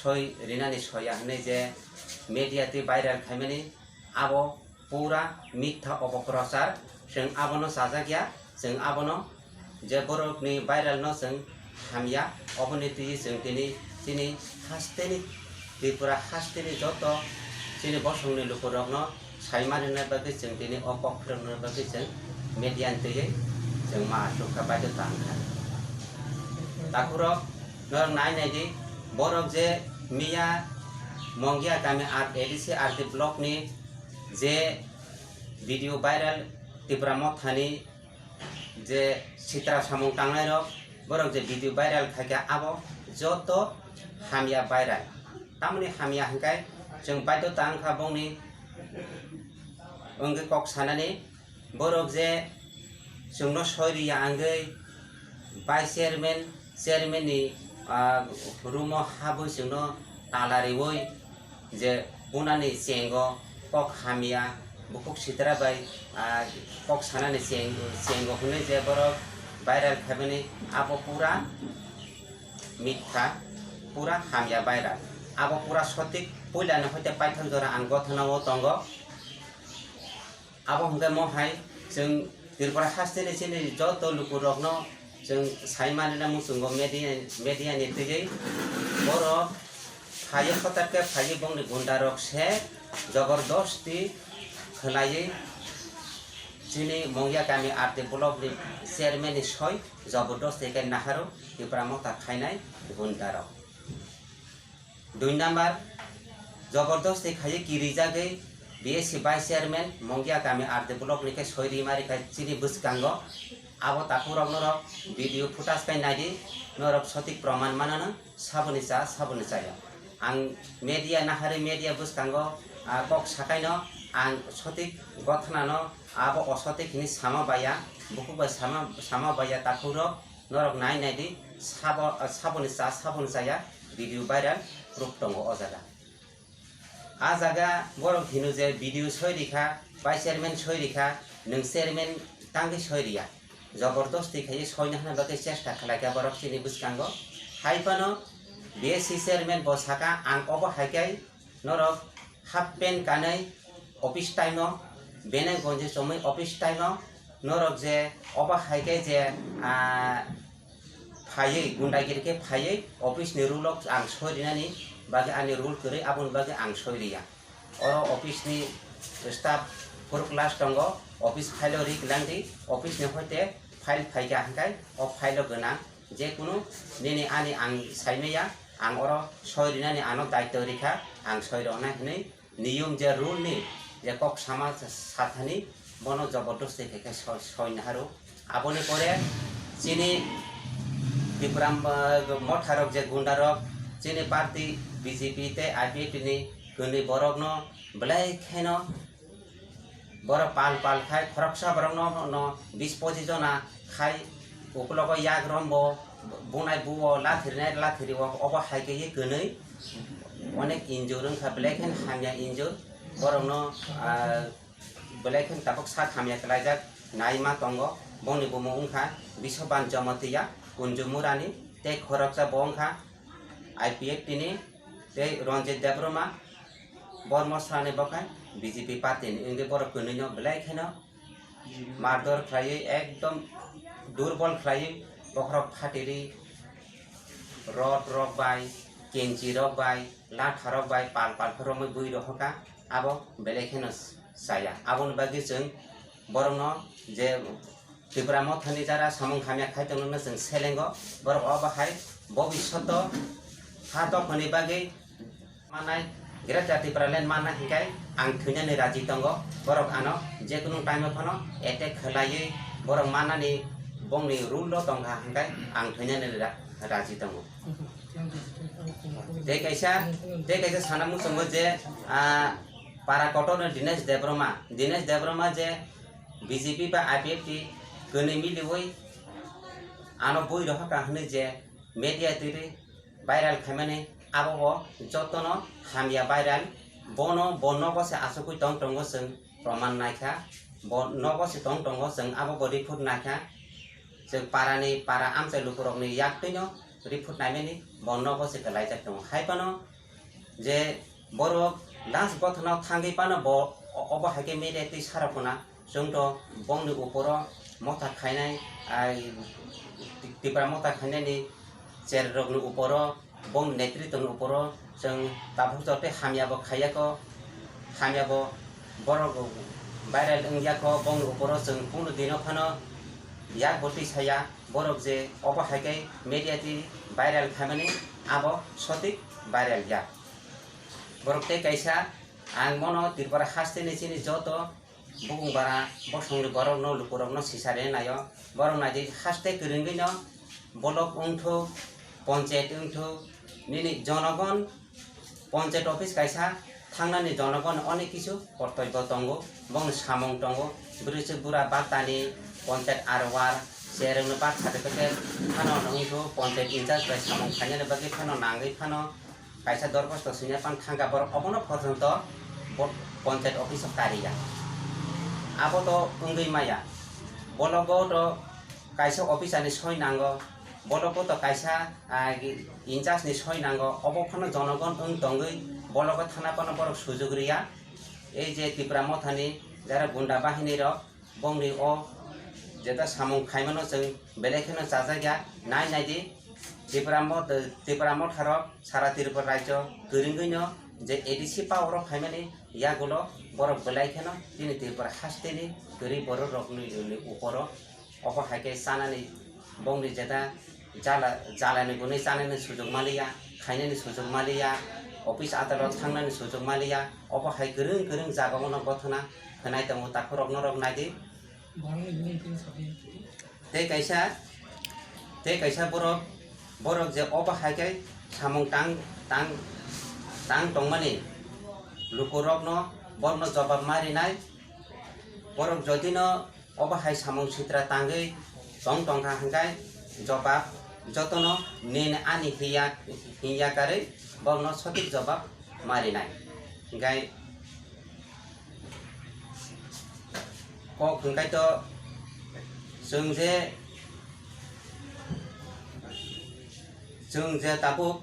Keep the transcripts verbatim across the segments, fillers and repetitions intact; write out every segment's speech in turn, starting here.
soi rinani soya hwnwi je media twi viral khaimani, abo pura mitha opoprochar. Chwng abono chajakya, chwng abono je borokni viral no chwng hamya, oboni twi chwng tini chini hasteni Tripura hasteni joto chini bosongni lukurokno sai manrwna bagwi chwng tini o kok phwrwngna bagwi chwng media ni twiwi chwng ma aswk kha baidhota wngkha. Takhurok norok nai nai di, borok je miya Mongia kami R A D C R D block ni je video viral Tipra Mothani je sitra samung tangnai rok, borok je video viral khaikha abo joto hamya viral. Tamoni hamya hwnkhe chwng baidhota wngkha bongni wngwi kok sanani. Borok je chwngno soi riya wngwi vice chairman, chairman ni, ah, room o habwi chwngno tala riwi je bunani chengo kok hamya, bukhuk sitra bai, ah, kok sanani cheng-, chengo hwnwi je borok viral khaimani, abo pura mitha, pura hamya viral. Abo pura sotik, puilani hoite paithak jora ang gothana o tongo. Abo hwnkhe mo hai chwng Tripura hasteni chini joto lukurokno chwng sai manina muchungo media, media ni twiwi borok phaiwi hotatkhe phaiwi bongni gundarok se jobordosti khwlaiwi chini Mongia kami R D block ni chairman ni soi jobordosti khe naharu Tipra Motha khainai gundarok. Dui number, jobordosti khaiwi kirijagwi B S C vice chairman Mongia kami R D block ni khe soi rima rikha chini bwskango. Abo takhurok norok video footage khe naidi, norok sotik proman manano, saboni cha, saboni chaya. Ang media nahari media bwskango, ah, kok sakaino ang sotik gothanano abo osotik hini sama baya, bukhuk bai sama, sama baya takhurok. Norok nai nai di, sabo, saboni cha, saboni chaya video viral proof tongo o jaga. A jaga borok hino je video soi rikha, vice chairman soi rikha, nwng chairman tangwi soi riya. Jobordosti khaiwi soina hwnna bagwi chesta khlaikha borok chini bwskango. Hai phano B S C chairman bo saka, ang obo hai khe norok half pant kanwi office time o, bene gonji chomwi office time o, norok je obo hai khe je, ah, phaiwi, gundagiri khe phaiwi office ni rule o ang soi rinani bagwi ani rule kwrwi, aboni bagwi ang soi riya. Oro office ni staff four class tongo, office file o ri kwlangdi, office ni hoite file phaikha hwnkhe o file o gwnang. Jekunu nini ani ang saimaya, ang oro soi rinani ano daityo rikha, ang soi roknai hwnwi niyom je rule ni je kok sama sathani bono jobordosti khe khe soi, soi naharu. Aboni pore chini Tipra, ah, motharok je gundarok chini party B J P tei I P F T ni kwnwi borokno belai kheno Borok pal pal khai khoroksa borokno no bis pochi jona khai, ukulogo yak rombo bunai buo lathirnai lathiri o, obo hai khe ye kwnwi onek injur wngkha, belai khe hamya injur. Borokno, ah, belai khe tabuk sak hamya khlaijak naima tongo. Bongni bumung wngkha Biswaban Jamatia, Kunjumurani, tei khoroksa bo wngkha I P F T ni tei Ranjit Debbarma. Bormo srani bo khe B J P party ni wngwi borok kwnwi no belai kheno mardor khlaiwi ekdom durbol khlaiwi bokhorok phatiri rod rok bai, kenchi rok bai, latha rok bai pal pal khe romwi bui rohorkha, abo belai kheno chaya. Aboni bagwi chwng borokno je Tipra Mothani jara samung hamya khai tongno chwng selengo, borok obo hai bobishoto ha dophani bagwi manai, Greater Tipraland manna hinkhe ang thwinani raji tongo. Borok ano jekunu time o phano attack khlaiwi borok mannani bongni rule o tongkha hinkhe ang thwinani ra-, raji tongo. Tei kaisa, tei kaisa sana muchungo je, ah, para kotor no Dinesh Debbarma, Dinesh Debbarma je B J P ba I P F T kwnwi miliwi ano bui rohorkha hwnwi je media twiwi viral khaimani, abo bo jotono hamya viral. Bono bo nogo se achugwi tong tongo chwng proman naikha, bo nogo se tong tongo chwng abo bo report naikha. Chwng parani para amchai lukurokni yaktwino report naimani bo nogo se kwlaijak tongo. Hai phano je borok last gothana thangwi phano bo o-, obo hai khe media twi sarok khna chwngto bongni uporo motha khainai, ai Tipra motha khainani cherrokni uporo, bongni netritwni uporo chwng tabuk joto hamya bo khaiya kho, hamya bo borok viral wngya kho, bongni uporo chwng kunu dino phano yak bo twi saya, borok je obo hai khe media twi viral khaimani abo sotik viral ya. Borok tei kaisa ang bono Tripura hasteni chini joto bukung bara bosongni borokno, lukurokno sisari naio. Borok naidi haste kwrwngwino block wngthuk, ponchayat wngthuk, nini jonogon ponchayat office kaisa thangnani jonogon onek kisu kortoibo tongo, bongni samung tongo. Bwrwi se bura baktani ponchayat arwar, cherwngno birth certificate phano wngthuk, ponchayat in charge bai samung khainani bagwi phano nangwi phano kaisa dorkhosto swinya pan thangkha, borok obono porjonto bo-, ponchayat office o kariya. Abo to wngwi maya. Bologo to kaisa officer ni soi nango, bologo to kaisa, ah, in charge ni soi nango, obo phano jonogon wng tongwi bologo thana phano borok sujuk riya. Ei je Tipra mothani jara gunda bahini rok, bongni o jeta samung khaimano chwng belai kheno chajakya, nai naidi. Tipra mo-, Tipra motharok sara Tripura rajyo kwrwngwino je A D C power o phaimani yagulo borok belai kheno chini Tripura hasteni kwrwi borok rokni uporo. Obo hai khe chanani bongni jeta jala, jalani gwnwi chanani sujuk maliya, khainani sujuk maliya, office adalot thangnani sujuk maliya, obo hai kwrwng kwrwng jagao no gothana khwnai tongo, takhurok norok naidi. Tei kaisa, tei kaisa borok, borok je obo hai khe samung tang, tang, tang tongmani lukurokno borokno jobab ma rinai. Borok jodino obo hai samung sitra tangwi tong tongkha hwnkhe jobab jotono nini ani hiya, hiya karwi borokno sotik jobab ma rinai. Hwnkhe kok hwnkhe to chwng je, chwng je tabuk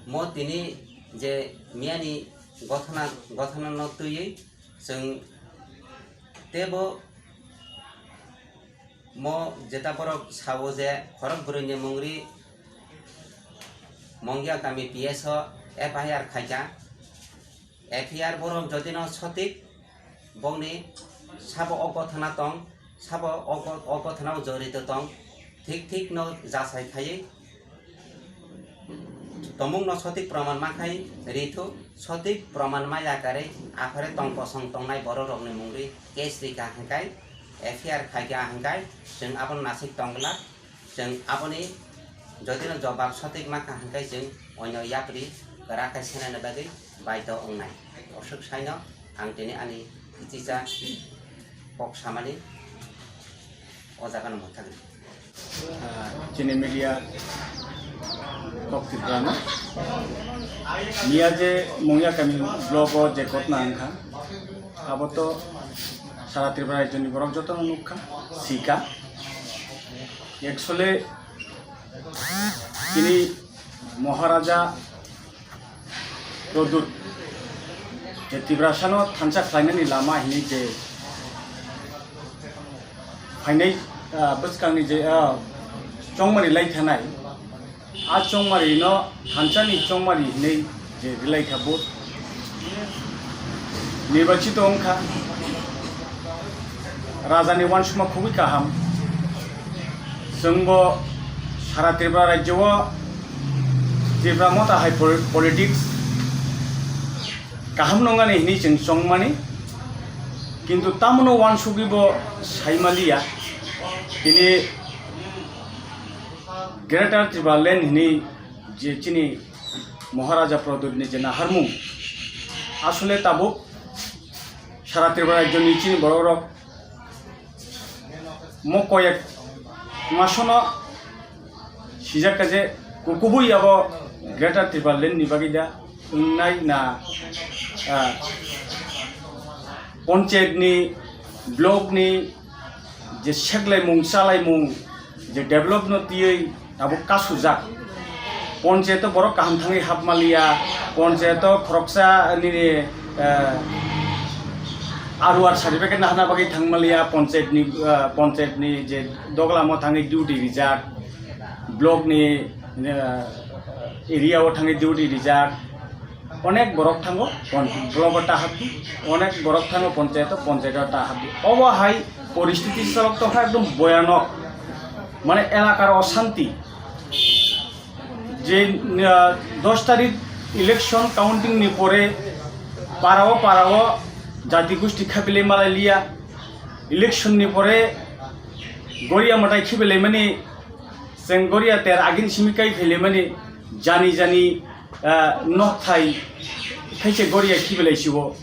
mo tini je miyani gothana, gothana no twiwi chwng teibo mo jeta borok sao je khorok bwrwini mungri Mongya kami P S o F I R khaikha. F I R borok jodino sotik bongni sabo o gothana tong, sabo o go-, o gothana o jorito tong, thik thik no jasai khaiwi tomung no sotik proman ma khai rithu, sotik proman ma yakarwi aphare tong kosong tongnai borok rokni mungri case rikha hwnkhe F I R khaikha hwnkhe chwng abono nasik tong glak. Chwng aboni jodino jobab sotik mankha hwnkhe chwng oino yapri kwrak khe senani bagwi baidho wngnai. Oswk saino ang tini ani kichisa kok samani o jagano mwthagwi. Ah, chini media kok Tripura no. Miya je Mongya kami block o je kotna wngkha, abo to sara Tripura rajyoni borok jotono nukha, sikha. Actually, tini Maharaja Pradyut je Tiprasano thansa khlainani lama hini je phainai, ah, bwskangni je, ah, chongmari lai thanai, a chongmari no thansani chongmari hinwi je rilai kha bo nirbachito wngkha. Rajani uansukma khubui kaham. Chwngbo sara Tripura rajyo o Tripura motha hai pol-, politics kaham nongani hinwi chwng chongmani. Kintu tamono uansugwi bo saimaliya. Tini Greater Tipraland hinwi je chini Maharaja Pradyutni je naharmung, asole tabuk sara Tripura rajyoni chini borokrok mo koyek masono sijak kha je kukubui abo Greater Tipralandni bagwi da wngnai na, ah, ponchayatni, blockni je seklaimung, chalaimung, je developno twiwi tabuk kasujak. Ponchayato borok kaham thangwi hapmaliya, ponchayato khoroksa nini, eh, aruar certificate nahana bagwi thangmaliya, ponchayatni, eh, ponchayatni je doglamo thangwi duty rijak, blockni, eh, area o thangwi duty rijak. Onek borok thango pon-, blogo ta hapdi, onek borok thango ponchayato, ponchayato ta hapdi. Obo hai poristiti cholok tongkha ekdom boyanok, mane elakar osanti. Je, ah, dos tarik election counting ni pore parao parao jati gosti khabilai malai liya, election ni pore goria mwtai khibilaimani, chwng goria ter agini simi kai phailaimani, jani jani ah, nokthai khaise goria khibilai sibo.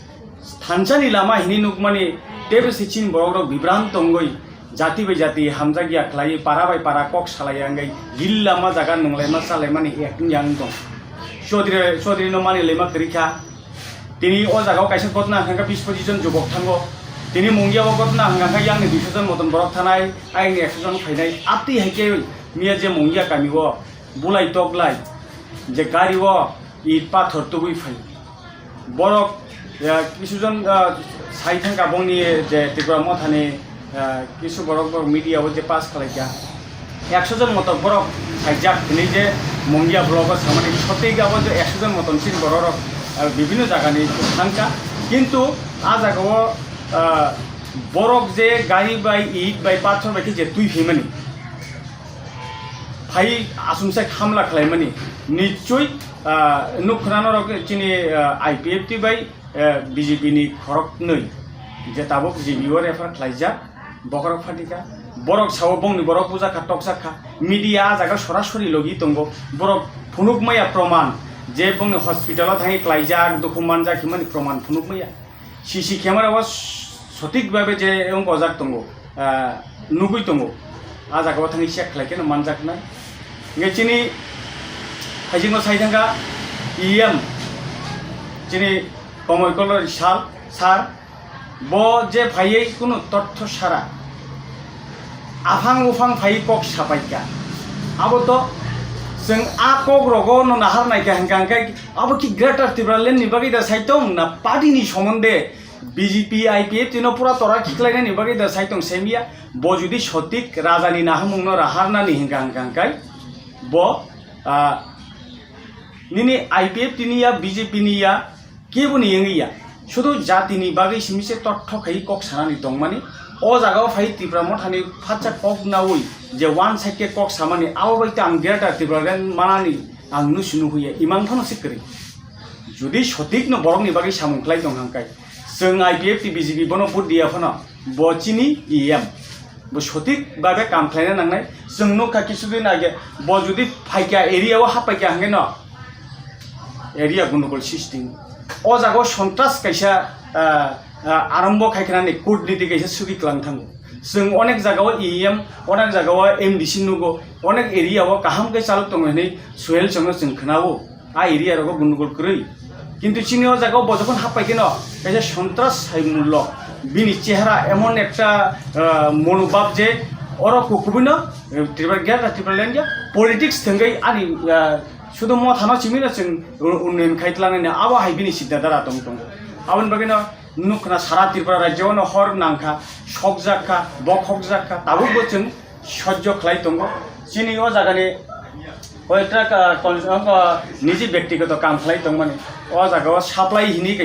Thansani lama hini nukmani tebese chini borok rok bibran tongwi jati bai jati hamjakya khlaiwi para bai para kok salai angwi gil lama jaga nunglaima chalaimani acting yang tong. Chaudhary, Chaudhary no mani laima kwrwi kha. Tini o jaga o kaisa gotna hwnkha bis pochi jon jubok thango. Tini Mungia o gotna hwnkha kha yang ni duiso jon moton borok thanai, ayang ni ekso jon phainai. Aptwi hai khe miya je Mungia kami o bulai toklai je gari o it pathor tubui phai. Borok, ya, kisu jon, ah, sai thangka bongni je Tripura Mothani, ah, kisu borok, borok media o je pass khlai kha. Ekso jon moto borok saijak hinui je Mungia block o samani sotik abo je ekso jon moton sin borok rok, ah, bibhinno jaga ni thangka. Kintu a jaga o, ah, borok je gari bai it bai pathor bai khe je twi phaimani. Phai asumsek hamla khlaimani. Nichoi, ah, nukkhna norok chini, ah, I P F T bai, ah, B J P ni khorok nwi je tabuk G B O refer khlaijak, bokhorok phatika. Borok sao bongni borok bujakha, tokjakha. Media a jaga sorasori logi tongo. Borok phunukmaya proman je bongni hospital o thangwi klaijak, dukhu manjak himani proman phunukmaya. C C camera o sotik babe je wng gojak tongo, ah, nugui tongo. A jaga o thangwi check khlai kheno manjaknai. Hingke chini haisingo sai thangkha E M, chini Komoi Kolori sal, sir, bo je phaiwi kunu totho sara. Aphang buphang phai kok sapaikha. Abo to chwng a kok rogo no nahar naikha hwnkha hwnkhe abo ki Greater Tipraland ni bagwi da sai tong na party ni somonde B J P I P F T no pura tora khiklainani bagwi da sai tong semiya. Bo judi sotik raja ni nahamung no raharnani hwnkha hwnkha hwnkhe bo, ah, nini I P F T ni ya B J P ni ya Keboni wngwi ya, sudu jatini bagwi simi se totho khai kok sanani tongmani. O jaga o phai Tipra Mothani phatsa kok naui je one side khe kok samani, abo bai tang Greater Tipraland manani ang nusu nuhuya, imang phano se kwrwi. Judi sotik no borokni bagwi samung khlai tong hangkai, chwng I P F T B J P bono vote diya phano, bo chini E M. Bo sotik babe kam khlaina nangnai. Chwng nukha kisu din age, bo judi phaikya area o happaikya hwnkhe no, area gundogol system. O jaga o sontras kaisa, ah, ah, arombo khai khnani kutniti kaisa sugi klang thango. Chwng onek jaga o E M, onek jaga o M D C nugo, onek area o kaham khe chalok tongo hinwi Suhel chwngno chwng khnao. A area rogo gundogol kwrwi. Kintu chini o jaga o bo jokhon happai kheno kaisa sontras hai mullo. Bini chehara emon ekta, ah, monobhab je oro kukubuino, eh, Tripura Greater Tipraland ya politics thwngwi ani, ah, sudu mothano chimino chwng u-, unnayan khai tlangnani abo hai bini sinta dhara tong tongo. Aboni bagwino nukna sara Tripura rajyo no hor nangkha, sokjak kha, bokhokjak kha, tabukbo chwng sojjo khlai tongo. Chini o jagani koyekta ka-, kon-, ah, niji byaktigoto kam khlai tongmani. O jaga o supply hini